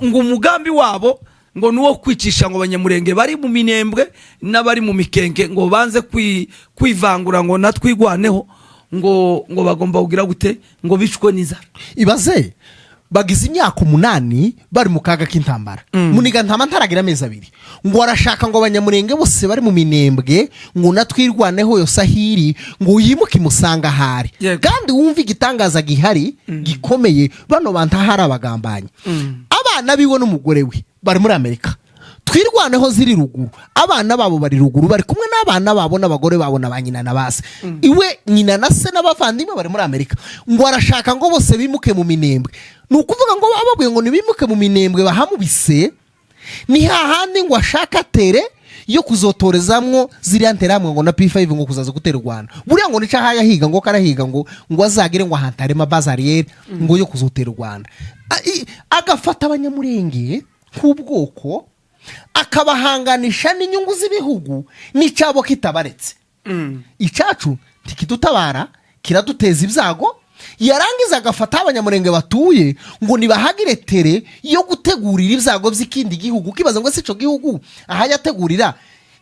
Ngo umugambi wabo ngo ni uwo kwicisha ngo Abanyamurenge bari mu Minembwe n'abari mu Mikenke ngo banze kwivangura ngo natwigwaneho, ngo bagomba kugira gute? Ngo bicwe n'inzara. Ibaze, bagize imyaka 8 bari mu kaga k'intambara. Muniga ntama ntaragira amezi 2, ngo arashaka ngo Abanyamurenge bose bari mu Minembwe ngo natwirwaneho yose ahiri ngo yimuke imusanga ahari. Kandi wumve igitangaza gihari gikomeye: bano bantu ahari abagambanyi, abana biwe n'umugore we bari muri Amerika. Twirwaneho ziri ruguru, abana babo bari ruguru, bari kumwe n'abana babo n'abagore babo na ba nyina na ba se. Iwe nyina na se n'abavandimwe bari muri Amerika, ngo arashaka ngo bose bimuke mu Minembwe. Ni ukuvuga ngo bababwiye ngo nibimuke mu Minembwe bahamubise, ni hahandi ngo ashaka terrain yo kuzotorezamwo ziriya nterahamwe ngo na P5 ngo kuzaza gutera u Rwanda. Buriya ngo nica ahaye ahiga, ngo karahiga ngo azagire ngo ahantu harema base arrière ngo yo kuzotera u Rwanda. Agafata Abanyamurenge nk'ubwoko, akabahanganisha n'inyungu z'ibihugu n'icyabo kitabaretse. Icyacu ntikidutabara, kiraduteza ibyago. Yarangiza agafata aho Abanyamurenge batuye ngo nibahagire terrain yo gutegurira ibyago by'ikindi gihugu. Ukibaza ngo ese icyo gihugu ahayategurira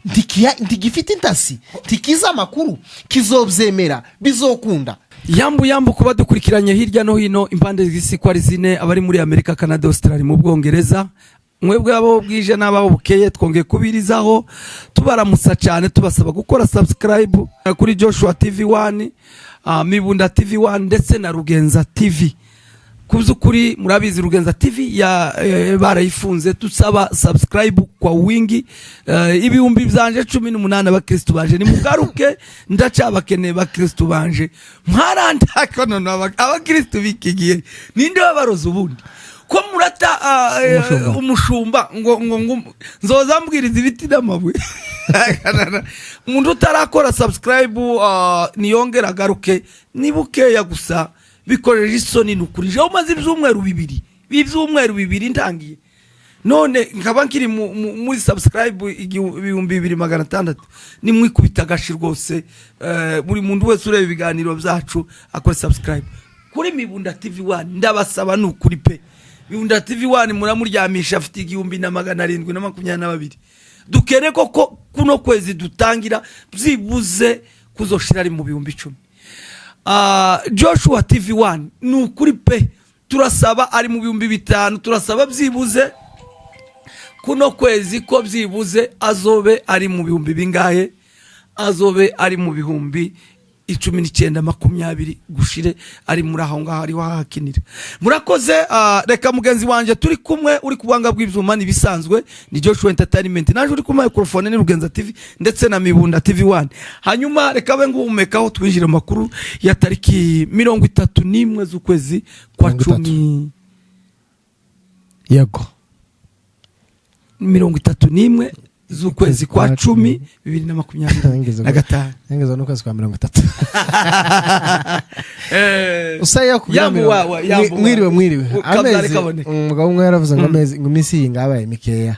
ntigifite intasi, ntikizi amakuru, kizobyemera, bizokunda? Yambu yambu kuba dukurikiranye hirya no hino impande z'isi ko ari zine, abari muri Amerika, Canada, Australia, mu Bwongereza, mwebwe abo bwije n'abo bukeye, twongeye kubirizaho tubaramutsa cyane, tubasaba gukora subscribe kuri Joshua TV 1, Mibunda TV 1 ndetse na Rugenza TV. Ku by'ukuri murabizi, Rugenza TV ya barayifunze. Tusaba subscribe kwa wingi. Ibihumbi byanje 18, abakristu banje, nimugaruke, ndacabakeneye. Bakristu banje, mwarandaka. None abakristu b'iki gihe ninde wabaroza ubundi ko murata Umushumba. Umushumba ngo nzoza mbwiriza ibiti n'amabuye. Umuntu utarakora subscribe niyongera agaruke, ni bukeya gusa. Bikoreje isoni, ni ukuri. Jewe umaze ibyumweru 2 ntangiye, none nkaba nkiri muri subscribe 2600. Nimwikubita agashi rwose. Buri muntu wese ureba ibiganiro byacu akore subscribe kuri Mibunda TV 1. Ndabasaba, ni ukuri pe. Mibunda TV 1 muramuryamisha, afite 1722. Dukere koko kuno kwezi dutangira byibuze kuzoshira ari mu 10,000. Joshua TV 1, ni ukuri pe, turasaba, ari mu 5000, turasaba byibuze kuno kwezi ko byibuze azobe ari mu bihumbi bingahe? Azobe ari mu 19,000, 20 gushire ari muri aho ngaho ariho hakinira. Murakoze. Reka mugenzi wanjye turi kumwe uri ku buhanga bw'ibyuma, n'ibisanzwe ni Joshua Entertainment, naje uri ku microphone ni Rugenza TV ndetse na Mibunda TV 1. Hanyuma reka be nguhumekaho, twinjire mu makuru ya tariki 31 z'ukwezi kwa 30. 10. Yego. 31 z'ukwezi kwa 10, 2025. Ngeze n'ukwezi kwa 30. Usaya kugira Yambu yambu mwiriwe wa. Mwiriwe. Kabyare Amezi kaboneka. Umugabo umwe yaravuze ngo amezi, ngo iminsi iyi ngabaye mikeya,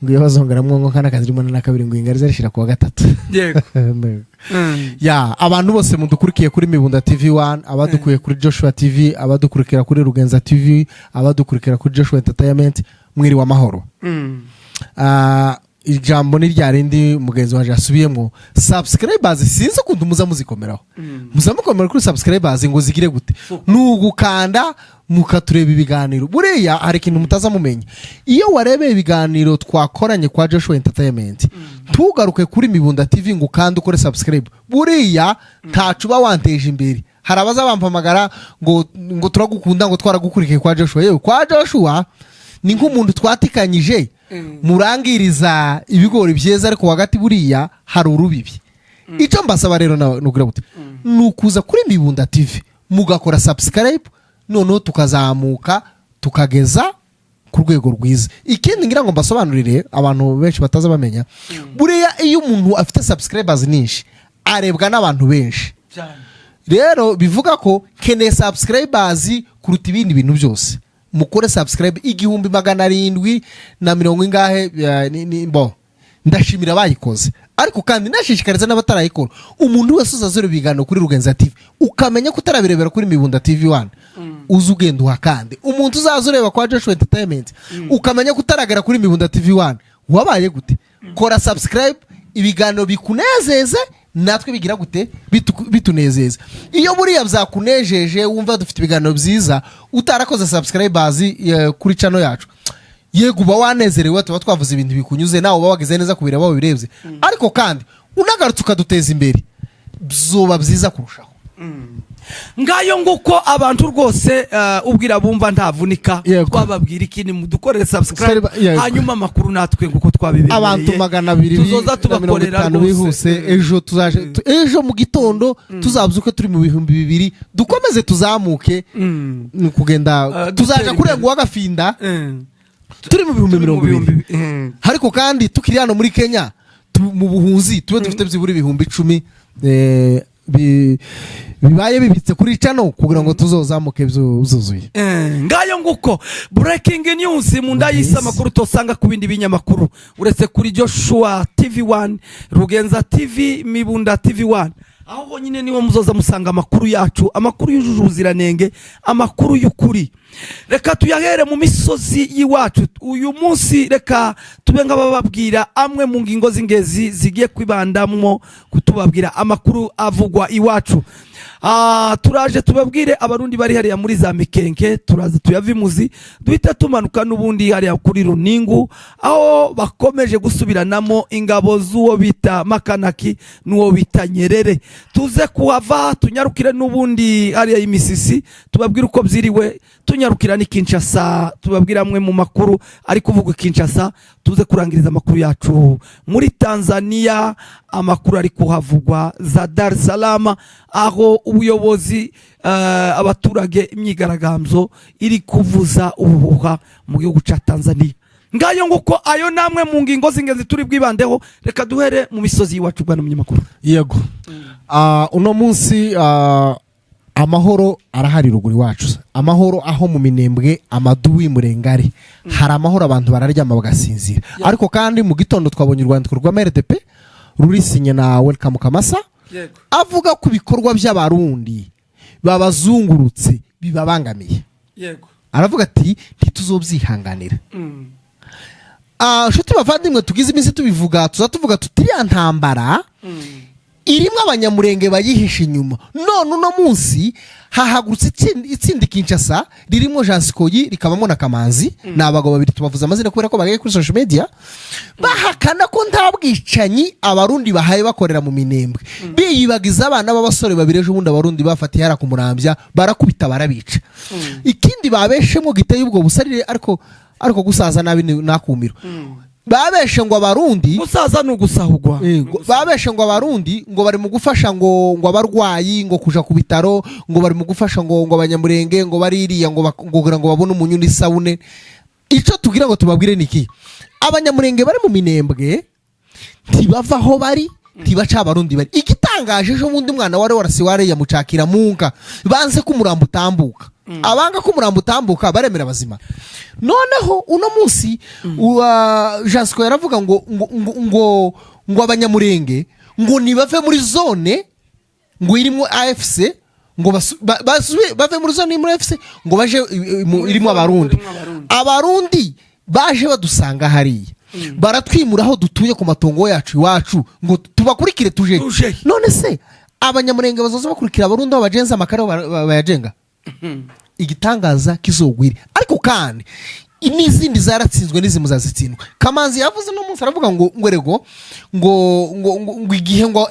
ngo iyo bazongeramwo ngo kana kazirimo na kabiri, ngo ingari zarishira kuwa gatatu. Ya, abantu bose mudukurikiye kuri Mibunda TV 1, abadukuye kuri Joshua TV, abadukurikira kuri Rugenza TV, abadukurikira kuri Joshua Entertainment, mwiriwe amahoro. Ijambo ni rya rindi mugenzi wanjye yasubiyemo: subscribers. Sinzi ukuntu muza muzikomeraho, muza mukomera kuri subscribers ngo zigire gute? Ni ugukanda mukatureba ibiganiro. Buriya hari ikintu mutaza mumenya: iyo warebeye ibiganiro twakoranye kwa Joshua Entertainment, ntugaruke kuri Mibunda TV ngo ukande ukore subscribe, buriya ntacu uba wanteje imbere. Hari abaza bampamagara ngo turagukunda, ngo twaragukurikiye kwa Joshua. Yewe, kwa Joshua ni nk'umuntu twatikanyije murangiriza ibigori byeza, ariko hagati buriya hari urubibi. Icyo mbasaba rero ni ukugira gute? Ni ukuza kuri Mibunda TV mugakora subscribe, noneho tukazamuka tukageza ku rwego rwiza. Ikindi ngira ngo mbasobanurire, abantu benshi bataza bamenya, buriya iyo umuntu afite subscribers nyinshi arebwa n'abantu benshi. Rero bivuga ko keneye subscribers kuruta ibindi bintu byose. Mukore subscribe. 1700 na mirongo ingahe bo ndashimira abayikoze, ariko kandi nashishikariza n'abatarayikora. Umuntu wese uzazura ibiganiro kuri Rugenza TV, ukamenya ko utarabirebera kuri Mibunda TV 1. Uze ugenda uhakande. Umuntu uzaza ureba kwa Joshua Entertainment, ukamenya ko utaragera kuri Mibunda TV 1, wabaye gute? Kora subscribe, ibiganiro bikunezeze, natwe bigira gute? Bitunezeza. Iyo buriya byakunejeje, wumva dufite ibiganiro byiza, utarakoze subscribers kuri channel yacu, yego uba wanezerewe, tuba twavuze ibintu bikunyuze, nawe uba wagize neza kubireba wabirebye, ariko kandi unagarutse ukaduteza imbere, byoba byiza kurushaho. Ngayo nguko abantu rwose, ubwira bumva ntavunika. Twababwira iki? Ni mudukorere subscribe, hanyuma amakuru natwe nguko twabibemereye, Abantu 200 tuzoza na mirongo tubakorera itanu rwose. bihuse. Ejo tuzaje, ejo mu gitondo tuzabyuke turi mu 2000, dukomeze tuzamuke. Ni ukugenda tuzaja Dutera kurenga imbere. uwagafinda turi mu bihumbi Turi mu 20. bihumbi, Ariko kandi tukiri hano muri Kenya, mu buhunzi, tube dufite byibura 10,000 bibaye bibitse kuri channel kugira ngo tuzozamuke byuzuye. Ngayo nguko breaking news mu nda y'isi, amakuru tosanga ku bindi binyamakuru uretse kuri Joshua TV 1, Rugenza TV, Mibunda TV 1. Aho honyine niho muzoza musanga amakuru yacu, amakuru yujuje ubuziranenge, amakuru y'ukuri. Reka tuyahere mu misozi y'iwacu uyu munsi. Reka tube nk'abababwira amwe mu ngingo z'ingenzi zigiye kwibandamwo kutubabwira amakuru avugwa iwacu. Turaje tubabwire Abarundi bari hariya muri za Mikenke, turaza tuyava imuzi, duhita tumanuka n'ubundi hariya kuri Runingu, aho bakomeje gusubiranamo ingabo z'uwo bita Makanaki n'uwo bita Nyerere. Tuze kuhava tunyarukire n'ubundi hariya imisisi, tubabwire uko byiriwe. Tunyarukira ni Kinshasa, tubabwire amwe mu makuru ari kuvugwa i Kinshasa. Tuze kurangiriza amakuru yacu muri Tanzania, amakuru ari kuhavugwa za Dar es Salaam, aho ubuyobozi, abaturage, imyigaragambyo iri kuvuza ubuhuha mu gihugu cya Tanzania. Ngayo nguko, ayo namwe mu ngingo z'ingenzi turi bwibandeho. Reka duhere mu misozi y'iwacu, bwana munyamakuru. Yego. Uno munsi amahoro arahari ruguru iwacu, amahoro aho mu Minembwe, Amaduwi, Murengare, hari amahoro, abantu bararyama bagasinzira. Ariko kandi mu gitondo twabonye urwandiko rwa MRDP rurisinye na Welcome Kamasa, avuga ku bikorwa by'Abarundi babazungurutse bibabangamiye. Aravuga ati: "Ntituzobyihanganira." Nshuti bavandimwe, tugize iminsi tubivuga, tuza tuvuga tuti iriya ntambara irimo Abanyamurenge bayihishe inyuma. None uno munsi hahagurutse itsinda i Kinshasa ririmo Jean Sikoyi, rikabamo na Kamanzi. Ni abagabo babiri, tubavuze amazina kubera ko bagaye kuri social media bahakana ko nta bwicanyi Abarundi bahaye bakorera mu Minembwe, biyibagiza abana b'abasore babiri ejo bundi Abarundi bafatiye hariya kumurambya, barakubita, barabica. Ikindi babeshemo giteye ubwo busarire, ariko gusaza nabi ni nakumiro, babeshe ngo Abarundi Gusaza ni ugusahugwa. Babeshe ngo Abarundi ngo bari mu gufasha ngo abarwayi ngo kuja ku bitaro, ngo bari mu gufasha ngo Abanyamurenge ngo baririya ngo kugira ngo babone umunyu n'isabune. Icyo tugira ngo tubabwire ni iki: Abanyamurenge bari mu Minembwe ntibava aho bari, ntibaca Abarundi bari. Igitangaje, ejo bundi umwana wari warasiware yamucakira munka, banze ko umurambo utambuka. Abanga ko umurambo utambuka baremera bazima. Noneho uno munsi Jasco yaravuga ngo Abanyamurenge ngo nibave muri zone ngo irimo AFC, ngo bave muri zone irimo AFC, ngo baje irimo Abarundi. Irimo Abarundi. Abarundi baje badusanga hariya, baratwimura aho dutuye ku matongo yacu iwacu, ngo tubakurikire tuje? Tuje. None se Abanyamurenge bazoza bakurikira Abarundi aho bagenza amakara bayajenga? Igitangaza kizogwire. Ariko kandi n'izindi zaratsinzwe, n'izi muzazitsindwa. Kamanzi yavuze no munsi, aravuga ngo erego ngo igihe ngo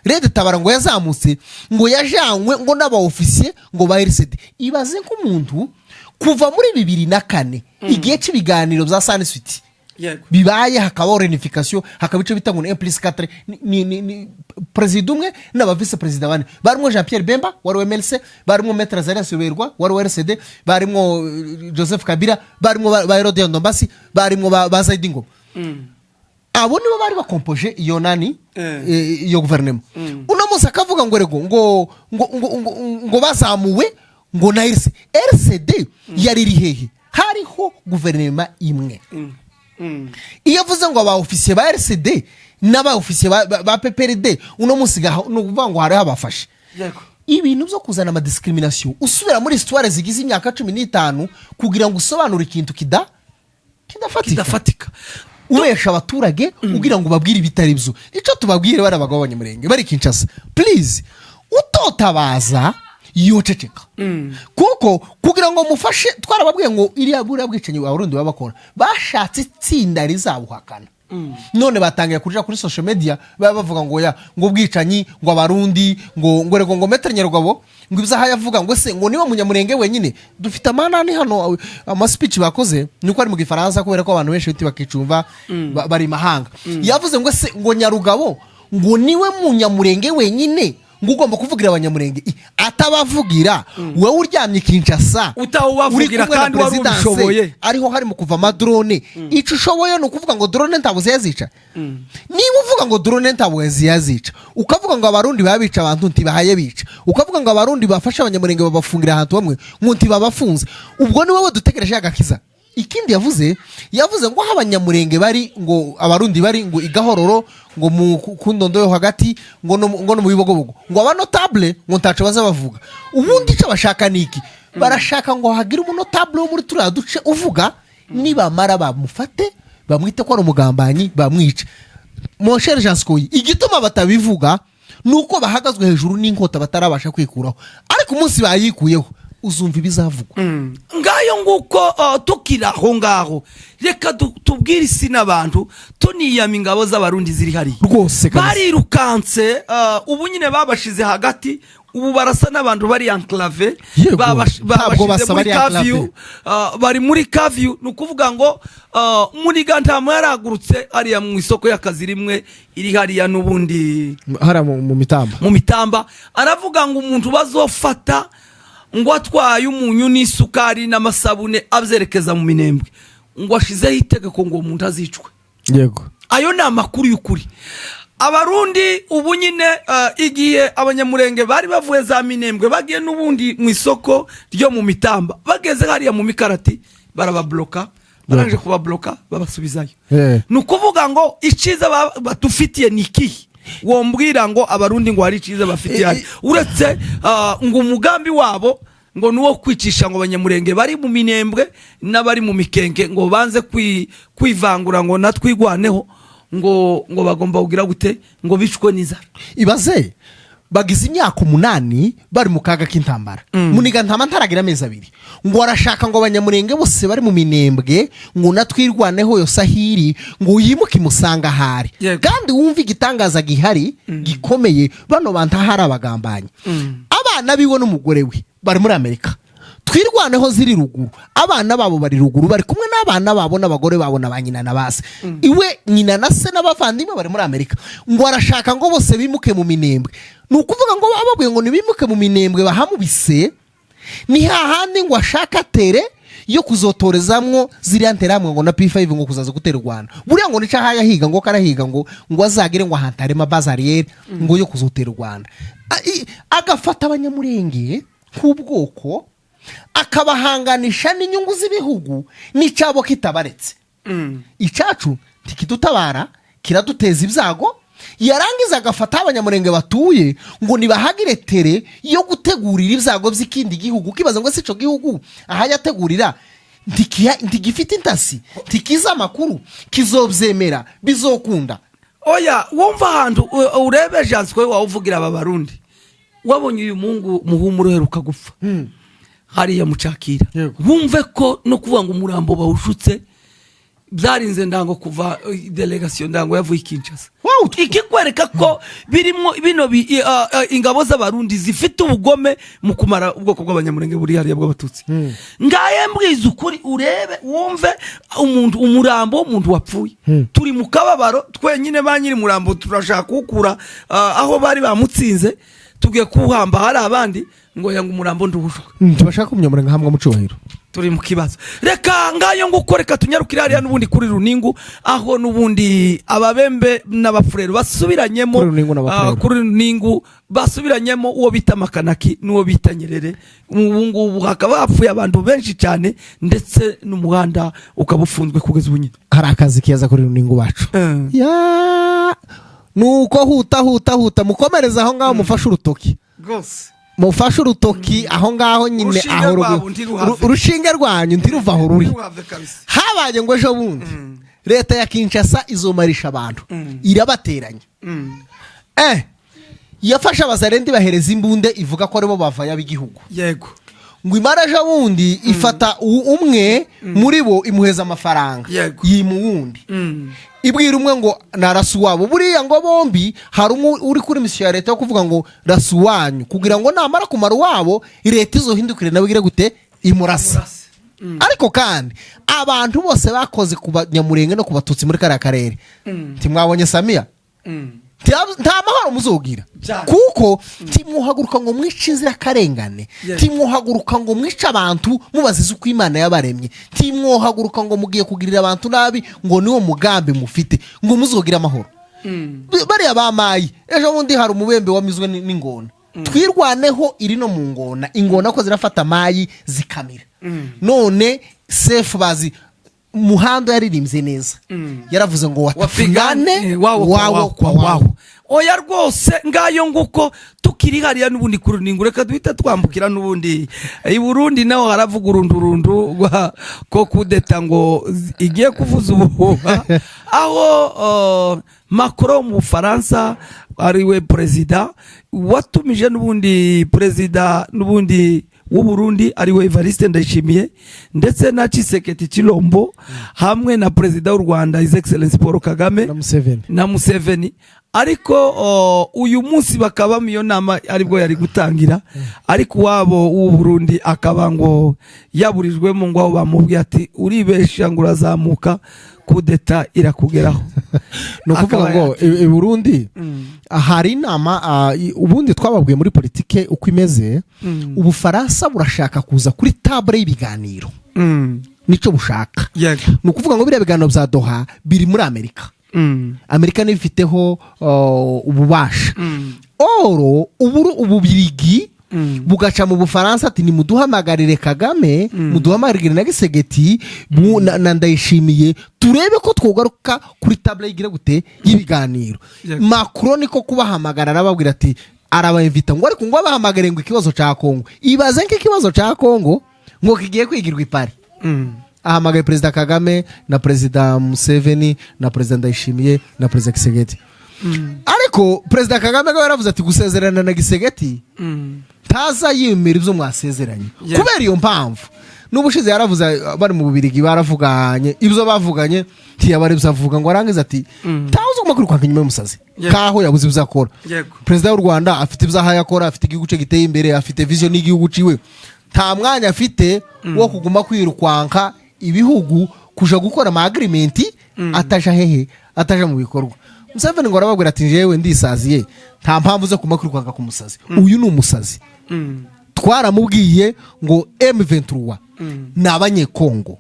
RED Tabara ngo yazamutse, ngo yajanywe ngo n'aba ofisiye ngo ba RCD. Ibaze nk'umuntu kuva muri 2004, igihe cy'ibiganiro bya Sun City bibaye, hakabaho réunification, hakaba icyo bita ngo ni 1+4, ni perezida umwe n'aba vice perezida bane, barimo Jean Pierre Bemba wari wa MLC, barimo Maître Azarias Ruberwa wari wa RCD, barimo Joseph Kabila, barimo ba Herode Ndombasi, barimo ba Zaidi Ngoma. Abo nibo bari bakompoje iyo nani, iyo guverinoma. Uno munsi akavuga ngo rego ngo bazamuwe ngo na RC RCD yari iri hehe? Hariho guverinoma imwe. Iyo avuze ngo aba ofisiye ba RCD n'aba ofisiye ba PPRD, uno munsi ni ukuvuga ngo hariho abafashe. Ibintu byo kuzana amadiscrimination, usubira muri histoire zigize imyaka 15 kugira ngo usobanure ikintu kidafatika, kidafatika, ubesha abaturage ugira ngo ubabwire ibitari byo. Icyo tubabwire, bari abagabo b'Abanyamurenge bari Kinshasa, please, utotabaza yoceceka, kuko kugira ngo mufashe, twarababwiye ngo iriya buriya bwicanyi Abarundi baba bakora, bashatse itsinda rizabuhakana. None batangiye kuja kuri social media, baba bavuga ngo ya ngo ubwicanyi, ngo Abarundi, ngo rego, ngo Maître Nyarugabo, ngo ibyaha yavuga, ngo se ngo niba Munyamurenge wenyine. Dufite amanani hano, amaspeech bakoze, nuko ari mu Gifaransa kubera ko abantu benshi bakicumva bari mahanga. Yavuze ngo se ngo Nyarugabo ngo niwe Munyamurenge wenyine ngo ugomba kuvugira Abanyamurenge? Atabavugira, wowe uryamye Kinshasa, utawubavugira uri kumwe na kandi wari présidence, ubishoboye. Ariho harimo kuva amadrone. Icyo ushoboye ni ukuvuga ngo drone ntabwo ziyazica. Niba uvuga ngo drone ntabwo ziyazica, ukavuga ngo Abarundi baba bica abantu ntibahaye bica, ukavuga ngo Abarundi bafashe Abanyamurenge babafungira ahantu hamwe ngo ntibabafunze, ubwo ni wowe dutegereje agakiza. Ikindi yavuze, yavuze ngo aho Abanyamurenge bari, ngo Abarundi bari ngo igahororo, ngo mu ku ndondo yo hagati, ngo no mu Bibogobogo, ngo abanotable ngo ntaco baza bavuga. Ubundi icyo bashaka ni iki? Barashaka ngo hagire umunotable wo muri turiya duce uvuga, nibamara bamufate, bamwite ko ari umugambanyi, bamwice. Mon cher Jean Sikoyi, igituma batabivuga ni uko bahagazwe hejuru n'inkota batarabasha kwikuraho, ariko umunsi bayikuyeho uzumva ibizavugwa. Ngayo nguko. Tukiri aho ngaho, reka tubwire isi n'abantu, tuniyama ingabo z'Abarundi ziri hariya. Rwose kabisa. Barirukanse, ubu nyine babashize hagati, ubu barasa n'abantu bari enclavé. Yego, ntabwo babashize basa muri bari enclavé. curfew, bari muri curfew. Ni ukuvuga ngo muri gantama yaragurutse hariya mu isoko y'akazi rimwe iri hariya n'ubundi hariya mu Mitamba. Mu Mitamba. Aravuga ngo umuntu bazofata ngo atwaye umunyu n'isukari n'amasabune abyerekeza mu Minembwe, ngo ashizeho itegeko ngo uwo muntu azicwe. Ayo ni amakuru y'ukuri. Abarundi ubu nyine, igihe Abanyamurenge bari bavuye za Minembwe bagiye n'ubundi mu isoko ryo mu Mitamba, bageze hariya mu Mikarati barababloka, barangije kubabloka babasubizayo. Ni ukuvuga ngo icyiza badufitiye ni ikihe? Wombwira ngo Abarundi ngo hari icyiza bafitiye hano, uretse ngo umugambi wabo ngo ni uwo kwicisha ngo Abanyamurenge bari mu Minembwe n'abari mu Mikenke ngo banze kwivangura, ngo natwigwaneho, ngo bagomba kugira gute, ngo bicwe n'inzara. Ibaze, bagize imyaka 8 bari mu kaga k'intambara. Muniga ntama ntaragira amezi 2, ngo arashaka ngo Abanyamurenge bose bari mu Minembwe, ngo natwirwaneho yo sahiri, ngo yimuke imusanga ahari. Kandi wumve igitangaza gihari gikomeye: bano bantu ahari abagambanyi, abana biwe n'umugore we bari muri Amerika. Twirwaneho ziri ruguru, abana babo bari ruguru, bari kumwe n'abana babo n'abagore babo na ba nyina na ba se. Iwe nyina na se n'abavandimwe bari muri Amerika, ngo arashaka ngo bose bimuke mu Minembwe. Ni ukuvuga ngo bababwiye ngo nibimuke mu Minembwe bahamubise, ni hahandi ngo ashaka terrain yo kuzotorezamwo ziriya nterahamwe ngo na P5 ngo kuzaza gutera u Rwanda. Buriya ngo nica ahaye ahiga, ngo karahiga ngo azagire ngo ahantu harema base arrière ngo yo kuzotera u Rwanda. Agafata Abanyamurenge nk'ubwoko, akabahanganisha n'inyungu z'ibihugu n'icyabo kitabaretse. Icyacu ntikidutabara, kiraduteza ibyago. Yarangiza agafata aho Abanyamurenge batuye ngo nibahagire terrain yo gutegurira ibyago by'ikindi gihugu. Ukibaza ngo ese icyo gihugu ahayategurira ntigifite intasi, ntikizi amakuru, kizobyemera, bizokunda? Oya, wumva ahantu urebe Janswe wawe uvugira aba Barundi. Wabonye uyu mungu muhumuro uheruka gupfa hariya mucakira? Wumve ko no kuvuga ngo umurambo bawushutse byarinze ndango kuva délégation ndango yavuye i Kinshasa. Ikikwereka ko birimo bino ingabo z'Abarundi zifite ubugome mu kumara ubwoko bw'Abanyamurenge buri hariya bw'Abatutsi. Ngaye mbwiza ukuri, urebe wumve umuntu, umurambo w'umuntu wapfuye, turi mu kababaro twenyine. Ba nyiri murambo turashaka kuwukura aho bari bamutsinze, tugiye kuwuhamba, hari abandi ngo yanga umurambo nduwujwe. Tubashaka Umunyamurenge hamwe mu cyubahiro. Turi mu kibazo. Reka ngayo nguko, reka tunyarukire hariya n'ubundi kuri Runingu, aho n'ubundi Ababembe n'Abafurero basubiranyemo. Kuri Runingu n'Abafurero. Kuri Runingu basubiranyemo, uwo bita Makanaki n'uwo bita Nyerere. Ubu ngubu hakaba hapfuye abantu benshi cyane, ndetse n'umuhanda ukaba ufunzwe kugeza ubu nyine. Hari akazi keza kuri Runingu bacu. Ya, nuko huta huta huta, mukomereze aho ngaho, mufashe urutoki. Rwose. Mufashe urutoki aho ngaho nyine. Urushinge Aho rwabo ntiruhave. Urushinge rwanyu ntiruva aho ruri. Ntiruhave kabisa. Habaye ngo ejo bundi leta ya Kinshasa izomarisha abantu, irabateranya. Yafashe Abazarendi, bahereza imbunde, ivuga ko aribo bavaya b'igihugu. Ngo imara ejo bundi ifata umwe muri bo, imuheza amafaranga, yima uwundi, ibwira umwe ngo narasa uwabo. Buriya ngo bombi hari umwe uri kuri mission ya leta yo kuvuga ngo rasa uwanyu, kugira ngo namara kumara uwabo leta izohindukire nawe igire gute? Imurasa. Murase. Ariko kandi abantu bose bakoze ku Banyamurenge no ku Batutsi muri kariya karere, ntimwabonye Samiya? Nta mahoro muzogira. Kuko ntimwuhaguruka ngo mwice inzirakarengane, ntimwuhaguruka ngo mwice abantu mubazize uko Imana yabaremye, ntimwuhaguruka ngo mugiye kugirira abantu nabi, ngo niwo mugambi mufite ngo muzogire amahoro. Bariya bamayi, ejo bundi hari umubembe wamizwe n'ingona. Twirwaneho iri no mu ngona, ingona ko zirafata amayi zikamira. None sefu bazi Muhando yaririmbye neza, yaravuze ngo wapigane watafungane wawo kwa wawo wawo kwa kwa wawo. Wawo, oya rwose. Ngayo nguko, tukiri hariya n'ubundi ku runingo, reka duhita twambukira n'ubundi i Burundi. Naho haravuga urundurundu ko kudeta ngo igiye kuvuza ubuhuha, aho Macron mu Bufaransa ariwe perezida watumije n'ubundi perezida n'ubundi w'u Burundi, ariwe Evariste Ndayishimiye, ndetse na Tshisekedi Chilombo, hamwe na perezida w'u Rwanda, His Excellency Paul Kagame, na Museveni. Na Museveni. Ariko uyu munsi bakaba mu iyo nama aribwo yari gutangira, ariko uwabo w'u Burundi akaba ngo yaburijwemo, ngo aho bamubwiye ati: "Uribesha ngo urazamuka, kudeta irakugeraho." Ni ukuvuga Akaba ngo i Burundi hari inama. Ubundi twababwiye muri politike uko imeze. Ubufaransa burashaka kuza kuri table y'ibiganiro, nicyo bushaka. Ni ukuvuga ngo biriya biganiro bya Doha biri muri Amerika. Amerika niyo ifiteho ububasha. Oro uburu Ububirigi bugaca mu Bufaransa ati: "Nimuduhamagarire Kagame, muduhamagarire na Tshisekedi na Ndayishimiye, turebe ko twogaruka kuri table yigira gute y'ibiganiro." Macron niko kubahamagara, arababwira ati, arabayimvita ngo, ariko ngo abahamagare ngo ikibazo cya Kongo. Ibaze nk'ikibazo cya Kongo ngo kigiye kwigirwa i Paris. Ahamagaye Perezida Kagame na Perezida Museveni na Perezida Ndayishimiye na Perezida Tshisekedi. Ariko Perezida Kagame we yaravuze ati: "Gusezerana na Tshisekedi, ntaza yemera ibyo mwasezeranye." Kubera iyo mpamvu, n'ubushize yaravuze bari mu Bubirigi, baravuganye, ibyo bavuganye ntiyabara ibyo avuga, ngo arangize ati: "Ntawe ugomba kwirukanka inyuma y'umusazi." Kaho yabuze ibyo akora. Perezida w'u Rwanda afite ibyo ahaye akora, afite igihugu cye giteye imbere, afite vision y'igihugu ciwe, nta mwanya afite wo kuguma kwirukanka ibihugu kuja gukora ama agreement ataja hehe, ataja mu bikorwa. Museveni ngo arababwira ati: "Njyewe ndisaziye, nta mpamvu zo kuguma kwirukanka ku musazi. Uyu ni umusazi." Twaramubwiye ngo M23 ni Abanyekongo,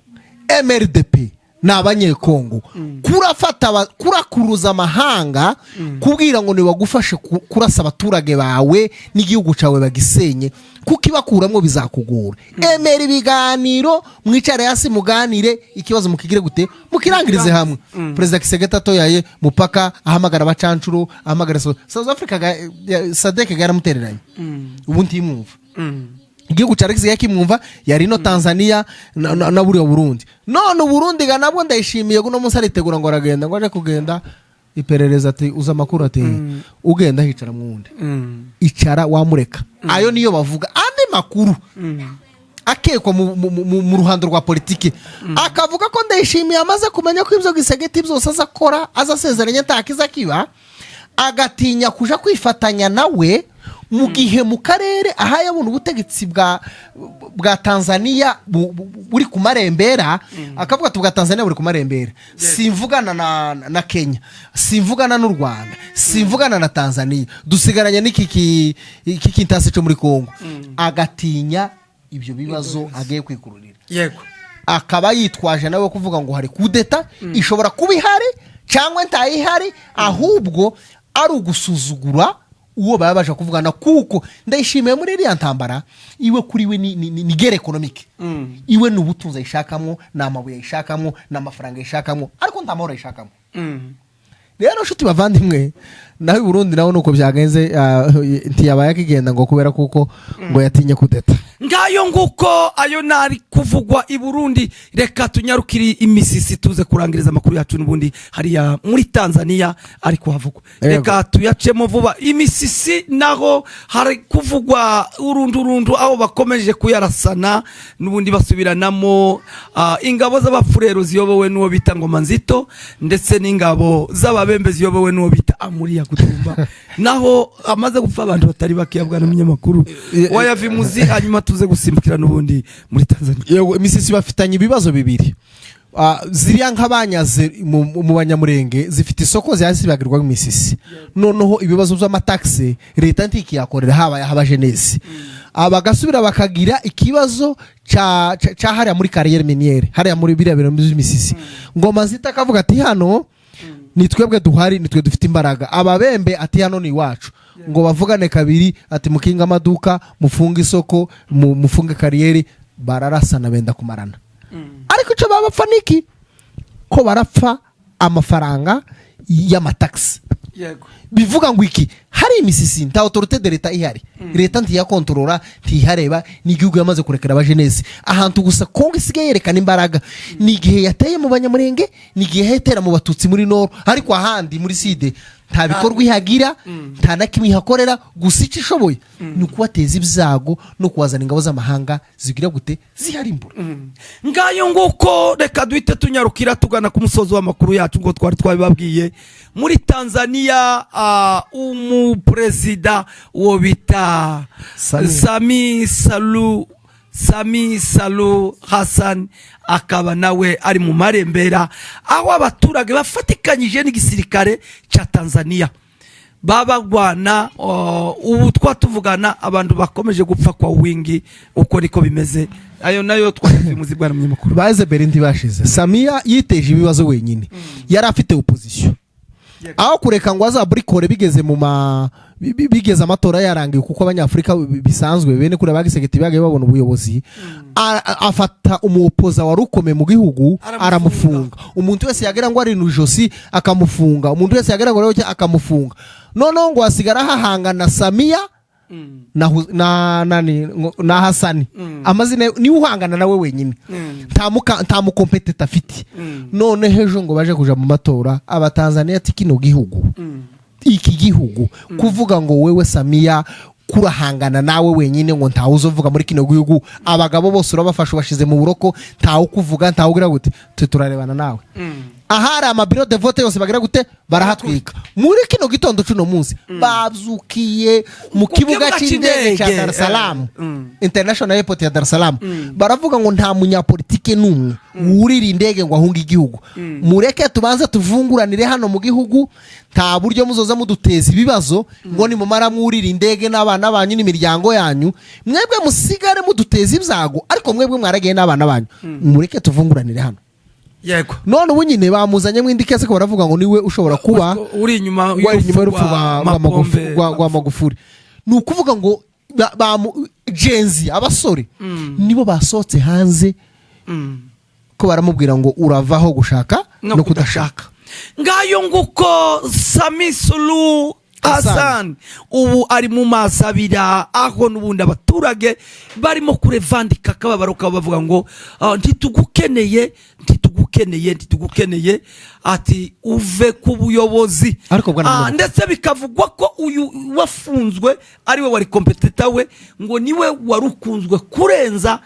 MRDP ni Abanyekongo. Kurafata kurakuruza amahanga kubwira ngo ntibagufashe kurasa abaturage bawe n'igihugu cyawe bagisenye, kuko ibakuramo bizakugora. Emera ibiganiro, mwicare hasi muganire, ikibazo mukigire gute? Mukirangirize hamwe. Perezida Tshisekedi atoyaye mupaka ahamagara abacancuro, ahamagara South Africa SADC yaramutereranye, ubu ntimwumva. Igihugu cya gisigaye kimwumva yari no Tanzania na buriya Burundi. None Uburundi ga nabwo Ndayishimiye guno munsi aritegura ngo aragenda, ngo aje kugenda iperereza ati: "Uza amakuru," ati: "Ugenda hicara mu wundi, icara wamureka." Ayo niyo bavuga. Andi makuru akekwa mu ruhando rwa politiki akavuga ko Ndayishimiye amaze kumenya ko ibyo Tshisekedi byose aza akora, aza asezeranya ntakiza kiba, agatinya kuja kwifatanya nawe mu gihe mu karere aho yabona ubutegetsi bwa Tanzania buri ku marembera. Akavuga ati: "Bwa Tanzania buri ku marembera, simvugana na Kenya, simvugana n'u Rwanda, simvugana na Tanzania, dusigaranye n'iki iki kintasi cyo muri Kongo." Agatinya ibyo bibazo agiye kwikururira. Akaba yitwaje nawe kuvuga ngo hari kudeta ishobora kuba ihari cyangwa ntayihari, ahubwo ari ugusuzugura uwo baba baje kuvugana, kuko Ndayishimiye muri iriya ntambara iwe, kuri we ni guerre économique. Iwe ni ubutunzi ayishakamo, ni amabuye ayishakamo, ni amafaranga ayishakamo, ariko nta mahoro ayishakamo. Rero nshuti bavandimwe, nawe i Burundi nawe nuko byagenze, ntiyabaye akigenda ngo kubera kuko ngo yatinye kudeta. Ngayo nguko, ayo nari kuvugwa i Burundi. Reka tunyarukire imisisi, tuze kurangiriza amakuru yacu n'ubundi hariya muri Tanzania ari kuhavugwa. Reka tuyacemo vuba. Imisisi naho hari kuvugwa urundurundu, aho bakomeje kuyarasana n'ubundi basubiranamo, ingabo z'Abafurero ziyobowe n'uwo bita Ngoma Nzito, ndetse n'ingabo z'Ababembe ziyobowe n'uwo bita Amuriya Kutumba. Naho amaze gupfa abantu batari bakeya. Bwana munyamakuru, wayavimuzi, hanyuma tuze gusimbukira n'ubundi muri Tanzania. Yego, imisisi bafitanye ibibazo bibiri. Ziriya nk'abanyaze mu Banyamurenge zifite isoko zibagirwa imisisi. Noneho ibibazo by'amataxes leta ntikiyakorera, habaye abajeunesse bagasubira bakagira ikibazo ca hariya muri carrière minière, hariya muri biriya bintu by'imisisi. Ngoma Nzita akavuga ati: "Hano ni twebwe duhari, ni twe dufite imbaraga." Ababembe ati: "Hano ni iwacu." Ngo bavugane kabiri, ati: "Mukinge amaduka, mufunge isoko, mufunge carrière." Bararasana, benda kumarana. Ariko icyo baba bapfa niki? Ko barapfa amafaranga y'amataxes. Bivuga ngo iki? Hari imisisi nta autorité de l'État ihari, leta ntiyakontorora, ntihareba, ni igihugu yamaze kurekera abajeunesse. Ahantu gusa Kongo isigaye yerekana imbaraga ni igihe yateye mu Banyamurenge, ni igihe yatera mu Batutsi muri Nord, ariko ahandi muri Sud nta bikorwa ihagira, nta na kimwe ihakorera. Gusa icyo ishoboye ni ukubateza ibyago no kuhazana ingabo z'amahanga zigira gute? Ziharimbura. Ngayo nguko, reka duhite tunyarukira tugana ku musozo w'amakuru yacu. Ngo twari twabibabwiye, muri Tanzania umuperezida uwo bita Sami. Sami Salu Hassan akaba nawe ari mu marembera, aho abaturage bafatikanyije n'igisirikare cya Tanzania babagwana. Ubu twatuvugana abantu bakomeje gupfa kwa wingi, uko niko bimeze. Ayo nayo twari muzi, bwana munyamakuru. Baze bere ntibashize. Samiya yiteje ibibazo wenyine. Yari afite opposition, aho kureka ngo azaburikore bigeze mu ma bigeze amatora yarangiye, kuko Abanyafurika bisanzwe bene kuriya bagisegeti bagiye babona ubuyobozi, afata umuopposant wari ukomeye mu gihugu. Aramufunga. Aramufunga. Umuntu wese yagira ngo ari mu ijosi akamufunga, umuntu wese yagira ngo ari akamufunga. Noneho ngo hasigara hahangana Samiya na nani na Hasani. Amazina niwe uhangana nawe wenyine, nta mucompétiteur afite. None ejo ngo baje kuja mu matora, Abatanzaniya ati: "Kino gihugu, iki gihugu, kuvuga ngo wewe Samiya kurahangana nawe wenyine, ngo ntawe uzovuga muri kino gihugu, abagabo bose urabafasha ubashize mu buroko, ntawe ukuvuga, ntawe ugira gute, twe turarebana nawe." Ahari amabureaux de vote yose bagira gute? Barahatwika. Muri kino gitondo cuno munsi babyukiye mu Ku kibuga cy'indege cya cy'indege. Dar es Salaam, International Airport ya Dar es Salaam, baravuga ngo nta munyapolitike n'umwe wurira indege ngo ahunge igihugu, mureke tubanze tuvunguranire hano mu gihugu. Nta buryo muzoza muduteza ibibazo ngo nimumara mwurira indege n'abana banyu n'imiryango yanyu, mwebwe musigare muduteza ibyago, ariko mwebwe mwaragiye n'abana banyu. Mureke tuvunguranire hano. None ubu nyine bamuzanye indi case ko baravuga ngo niwe ushobora kuba uri inyuma wari inyuma y'urupfu Mapombe. rwa Magufuli. Ni ukuvuga ngo Gen Z, abasore nibo basohotse hanze ko baramubwira ngo uravaho gushaka no no kudashaka. Ngayo nguko, Sami Sulu Hassan. Hassan ubu ari mu mazi abira, aho n'ubundi abaturage barimo kurevandika akababaro kabo, bavuga ngo: "Ntitugukeneye, ntitugukeneye, ntitugukeneye," ati: "Uve ku buyobozi." Ariko bwana Mungu- Ndetse bikavugwa ko uyu wafunzwe ariwe wari compétiteur we, ngo niwe wari ukunzwe kurenza,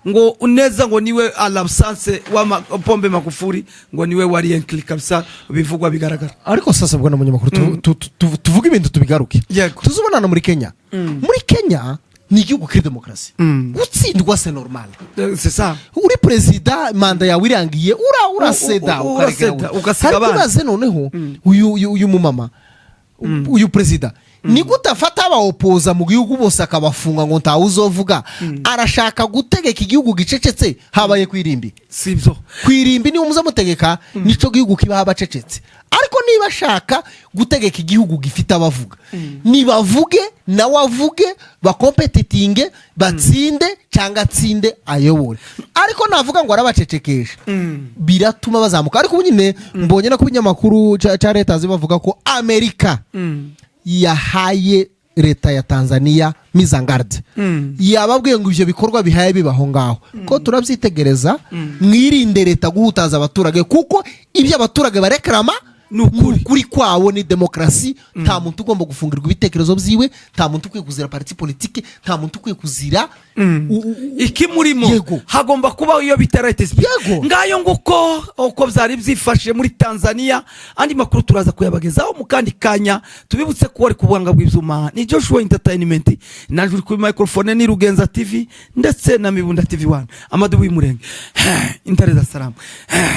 ngo neza ngo niwe à l'absence wa Pombe Magufuli, ngo niwe wari enkili kabisa, bivugwa bigaragara. Ariko sasa bwana munyamakuru, tuvuge ibintu tubigaruke. Tuzubonana muri Kenya. Muri Kenya ni igihugu kiri demokarasi, gutsindwa c'est normal. C'est ça. Uri perezida, manda yawe irangiye, uraseda, ukarekera. Uraseda, ugasiga Ariko abandi. uraze noneho uyu mumama, uyu perezida, ni gute afata abaopposants mu gihugu bose akabafunga ngo ntawe uzovuga? Arashaka gutegeka igihugu gicecetse habaye kwirimbi. Sibyo. Kwirimbi niba muza mutegeka, nico gihugu kibaho abacecetse, ariko niba Niba ashaka gutegeka igihugu gifite abavuga, nibavuge, nawe avuge, bacompetitinge, batsinde cyangwa atsinde ayobore. Ariko navuga ngo arabacecekesha, biratuma bazamuka. Ariko ubu nyine mbonye no ku binyamakuru cya leta bavuga ko Amerika yahaye leta ya Tanzania mise en garde, yababwiye ngo ibyo bikorwa bihaye bibaho ngaho ko turabyitegereza, mwirinde leta guhutaza abaturage, kuko ibyo abaturage barekarama Ni ukuri. Ni ukuri kwabo, ni demokarasi. Nta muntu ugomba gufungirwa ibitekerezo byiwe, nta muntu ukwiye kuzira parti politique, nta muntu ukwiye kuzira Ikimurimo. Hagomba kubaho iyo bita right speech. Ngayo nguko uko byari byifashe muri Tanzania. Andi makuru turaza kuyabagezaho mu kandi kanya. Tubibutse ko wari ku buhanga bw'ibyuma ni Joshua Entertainment, naje uri kuri microphone ni Rugenza TV ndetse na Mibunda TV 1, amadubu y'umurenge, intare za salamu.